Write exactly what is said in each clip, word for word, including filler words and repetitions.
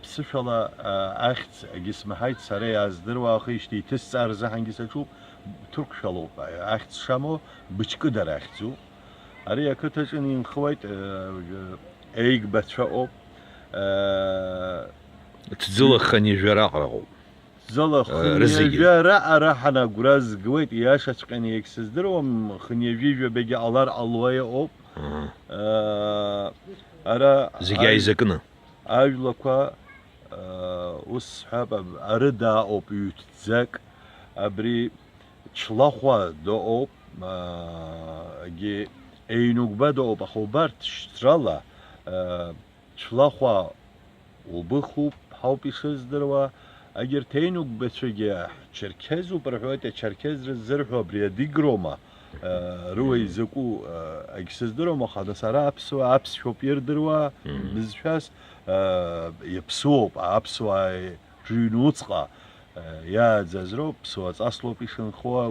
Ԥсышәала, а, ахьӡ агьысмаҳаит, сара иааздыруа ахижьҭеи иҭысҵаар рзыҳәангьы саҿуп, ҭырқәшәалоуп, а, ахьӡ шамоу, Быҷкыда рахьӡуп. Ари ақыҭаҿы инхуеит, а, еигбацәа ыҟоуп, а, Ҭӡыла хынҩажәа раҟара ыҟоуп. Ҭӡыла, а, рызегьы. Хынҩажәа раҟара ҳанагәра згауеит, ииашаҵәҟьаны иагьсыздыруам, хынҩажәи жәабагьы ҟалар ҟалуа иҟоуп. Аҳа. А, ара Зегьы ааизакны. Ажәлақәа, аа, ус сҳәап, аб-, арыда ыҟоуп ҩҭӡак, абри Члахәа дыҟоуп, аа, егьи Еинугәба дыҟоуп, аха убарҭ шьҭрала, аа, Члахәа убыхуп ҳауп ишыздыруа, егьырҭ Еинугәбацәагьы Черкезуп рҳәоит, ачеркез рыззырҳәо абри адигрома, э, рыуа изакәу, э, агьсыздыруам, аха нас ара аԥсуа, аԥсшәоуп ирдыруа, Мгм. бызшәас, э, иаԥсуоуп, аԥсуаа рыҩнуҵҟа, э, иааӡаз роуп, ԥсуа ҵаслоуп ишынхо,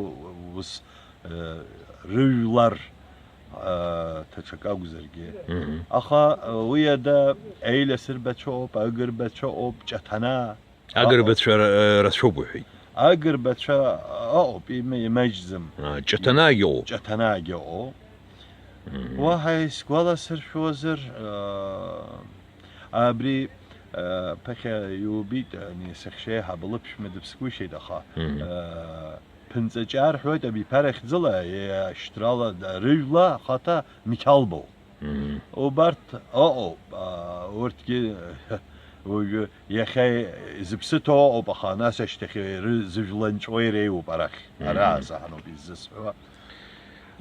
ус, э, рыжәлар, э, ҭаҽак акәзаргьы. Мгм. Аха, э, уи ада аиласырбацәа ыҟоуп, агырбацәа ыҟоуп, Ҷаҭанаа, Агырбацәа ра-, рацәоуп уҳәеит. Агырбацәа ыҟоуп, има-, имаҷӡам. А, Ҷаҭанаагьы ыҟоуп. Ҷаҭанаагьы ыҟоуп. Мгм. Уаҳа исгәаласыршәозар, а, абри, а, ԥыхьа иубеит, ани сахьшеиҳаб лыԥшәма дыԥсгәышьеит, аха, Мгм. а, Ԥынҵаҷаа рҳәоит абиԥара хьӡыла, иашьҭрала д-, рыжәла ахаҭа Миқьалбоу. Мгм. Убарҭ ыҟоуп, аа, урҭгьы уажәы иахьа зыԥсы ҭоу ыҟоуп, аха нас ашьҭахь иры-, зыжәла нҵәо иреиуоуп арахь. Мгм. Ара азаҳаноуп иззысҳәо.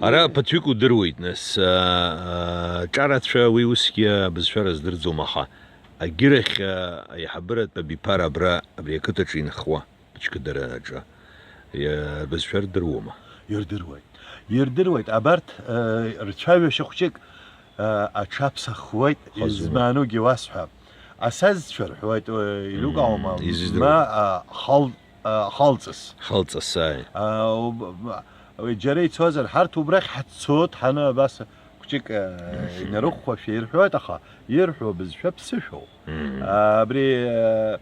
Ара ԥыҭҩык удыруеит, нас, аа, ҿарацәа уи усгьы абызшәа рыздырӡом, аха агьырахь, аа, аиҳабыратә абиԥара абра, абри ақыҭаҿы инхуа. Ачкыдараҿы, иа-, рбызшәа рдыруама? Ирдыруеит. Ирдыруеит. Абарҭ, э, рцәажәашьа хәҷык, э, аҽаԥсахуеит, Хазума. Изманугьы уасҳәап. Асазцәа рҳәоит, э, илукаауама, Мм, изыздыруа. Ма, а, хал-, а, халҵыс. Халҵыс, ааи. А, уб-, ма-, уи џьара ицозар, ҳарҭ убрахь ҳаццот, ҳаны абас хәҷык, э, Мгм. Инарыхәхәашәа ирҳәоит, аха ирҳәо бызшәа ԥсышәоуп. Мгм. А, абри, э,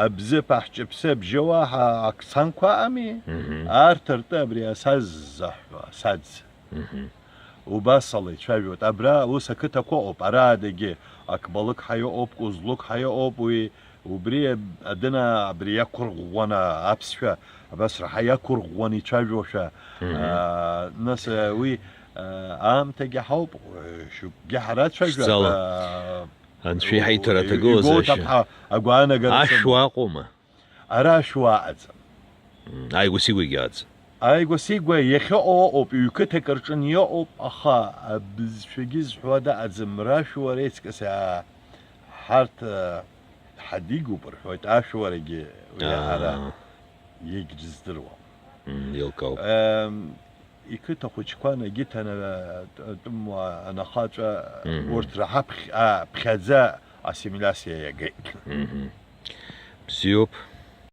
Абзыԥ аҳҿыԥсы абжьоуаа ҳа-, акцанқәа ыҟами? Мгм. Арҭ ртәы абри асаз заҳҳәо, асаӡ. Мгм. Убасала ицәажәоит. Абра ус ақыҭақәа ыҟоуп. Ара адагьы Ақбалықҳа иҟоуп, Кәызлықҳа иҟоуп, уи, убри адына абри иақәырӷәӷәаны аԥсшәа абас раҳа иақәырӷәӷәаны ицәажәошәа. Мгм. Аа, нас, уи, аа, аамҭагьы ҳауп, шьоукгьы ҳарацәажәап. Ԥшӡала. Аа, Анцәа иҳаиҭар аҭагылазаашьа. Игәоуҭап ҳәа агәаанагара сымоуп. Ашәуа аҟоума? Ара ашәуа аҟаӡам. М, ааигәа-сигәагьы аӡ. Ааигәа-сигәа иахьыҟоу ыҟоуп, ҩ-қыҭак рҿы иҟоуп, аха абызшәагьы зҳәуа дыҟаӡам, рашәуа реиҵкыс, аа, ҳарҭ, а, ҳадигоуп рҳәоит, ашәуарагьы уи ара Аа. Иагьрыздыруам. М, еилкаауп. Ем, иқыҭа хәыҷқәа анагьыҭана, а, тәымуаа анахаҵәа, Мгм. Урҭ раҳа ԥхь-, а, ԥхьаӡа ассимилиациа иагеит. Мгм. Бзиоуп.